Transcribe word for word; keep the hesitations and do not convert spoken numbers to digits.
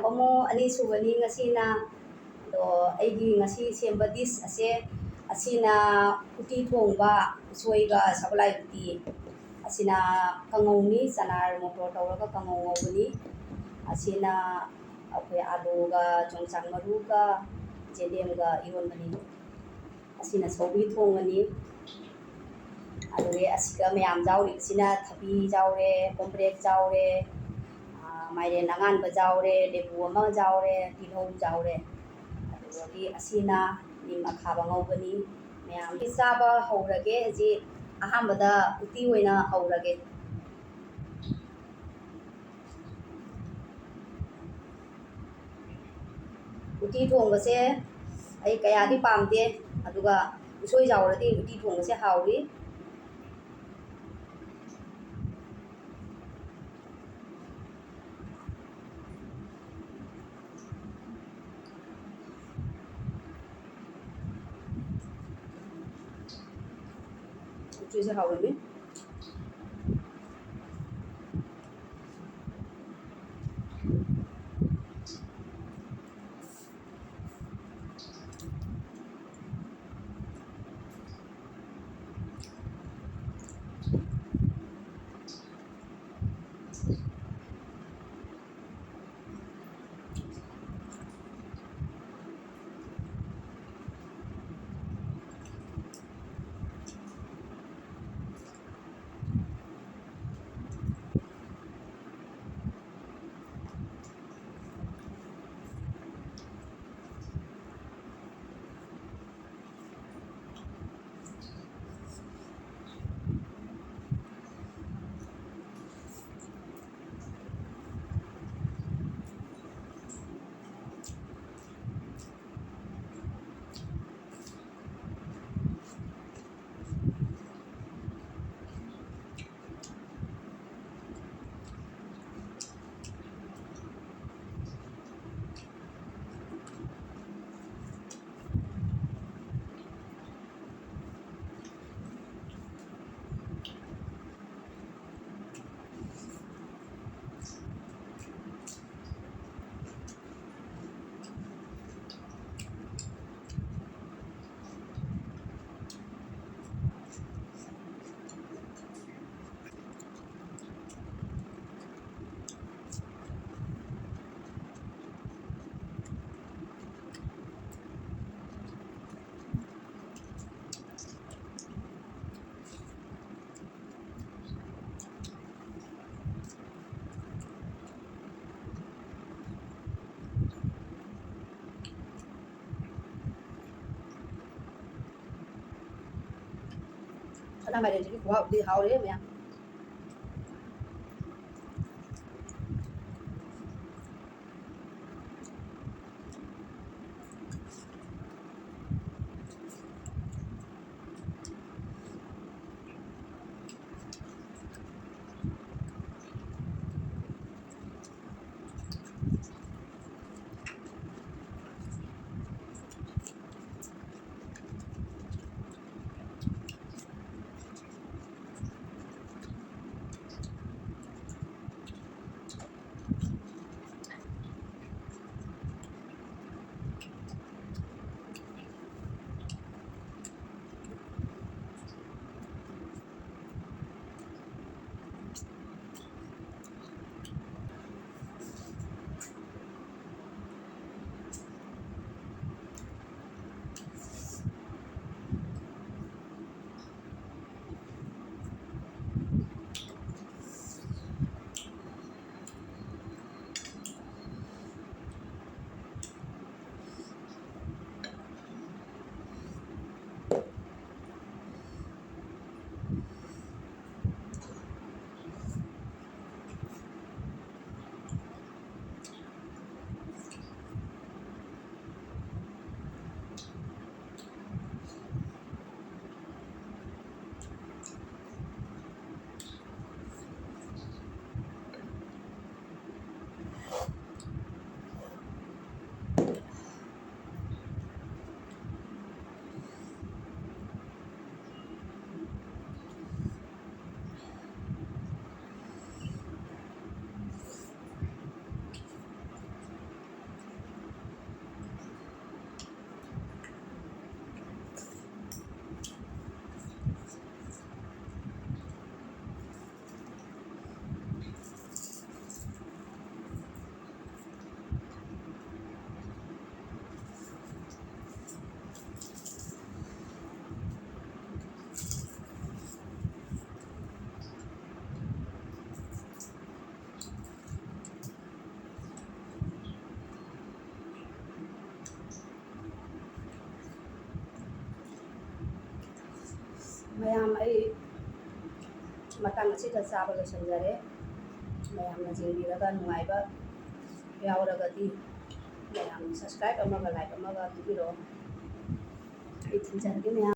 ꯄꯥꯃꯨ ꯑꯅꯤꯁꯨꯕꯅꯤ ꯉꯁꯤꯅ꯫ ꯑꯗꯣ ꯑꯩꯒꯤ ꯉꯁꯤ ꯁꯦꯝꯕ dish ꯑꯁꯦ, ꯑꯁꯤꯅ ꯎꯇꯤ ꯊꯣꯡꯕ, ꯎꯁꯣꯏꯒ ꯁꯒꯣꯜꯍꯋꯥꯏ ꯎꯇꯤ꯫ ꯑꯁꯤꯅ ꯀꯥꯡꯉꯧꯅꯤ, ꯆꯅꯥ ꯃꯣꯇꯣꯔ ꯇꯧꯔꯒ ꯀꯥꯡꯉꯧ ꯉꯧꯕꯅꯤ꯫ ꯑꯁꯤꯅ ꯑꯩꯈꯣꯏ ꯑꯥꯂꯨꯒ ꯌꯣꯡꯆꯥꯛ ꯃꯔꯨꯒ ꯌꯦꯟꯗꯦꯝꯒ ꯏꯔꯣꯟꯕꯅꯤ꯫ ꯑꯁꯤꯅ ꯁꯧꯒ꯭ꯔꯤ ꯊꯣꯡꯕꯅꯤ꯫ ꯑꯗꯨꯗꯒꯤ ꯑꯁꯤꯒ ꯃꯌꯥꯝ ꯌꯥꯎꯔꯤꯕꯁꯤꯅ ꯊꯕꯤ ꯌꯥꯎꯔꯦ, ꯀꯣꯝꯄ꯭ꯔꯦꯛ ꯌꯥꯎꯔꯦ, ꯑꯥ, ꯃꯥꯏꯔꯦꯟ ꯑꯉꯥꯟꯕ ꯌꯥꯎꯔꯦ, ꯂꯦꯕꯨ ꯑꯃ ꯌꯥꯎꯔꯦ, ꯇꯤꯜꯍꯧ ꯌꯥꯎꯔꯦ꯫ ꯑꯗꯨꯗꯒꯤ ꯑꯁꯤꯅ ꯅꯤꯝ ꯑꯈꯥꯕ ꯉꯧꯕꯅꯤ꯫ ꯃꯌꯥꯝꯒꯤ ꯆꯥꯕ ꯍꯧꯔꯒꯦ ꯍꯧꯖꯤꯛ꯫ ꯑꯍꯥꯟꯕꯗ ꯎꯇꯤ ꯑꯣꯏꯅ ꯍꯧꯔꯒꯦ꯫ ꯎꯇꯤ ꯊꯣꯡꯕꯁꯦ ꯑꯩ ꯀꯌꯥꯗꯤ ꯄꯥꯝꯗꯦ, ꯑꯗꯨꯒ ꯎꯁꯣꯏ ꯌꯥꯎꯔꯗꯤ ꯎꯇꯤ ꯊꯣꯡꯕꯁꯦ ꯍꯥꯎꯏ꯫ ꯎꯇꯤꯁꯦ ꯍꯥꯎꯔꯅꯤ꯫ ꯃꯥꯏꯔꯦꯟꯁꯤꯗꯤ ꯈꯨꯍꯥꯎꯗꯤ ꯍꯥꯎꯔꯦ ꯃꯌꯥꯝ꯫ ꯃꯌꯥꯝ, ꯑꯩ ꯃꯇꯥꯡ ꯑꯁꯤꯗ ꯆꯥꯕ ꯂꯣꯏꯁꯤꯟꯖꯔꯦ꯫ ꯃꯌꯥꯝꯅ ꯌꯦꯡꯕꯤꯔꯒ ꯅꯨꯡꯉꯥꯏꯕ ꯌꯥꯎꯔꯒꯗꯤ ꯃꯌꯥꯝ subscribe ꯑꯃꯒ like ꯑꯃꯒ ꯄꯤꯕꯤꯔꯛꯑꯣ꯫ ꯑꯩ ꯊꯤꯟꯖꯔꯒꯦ ꯃꯌꯥꯝ꯫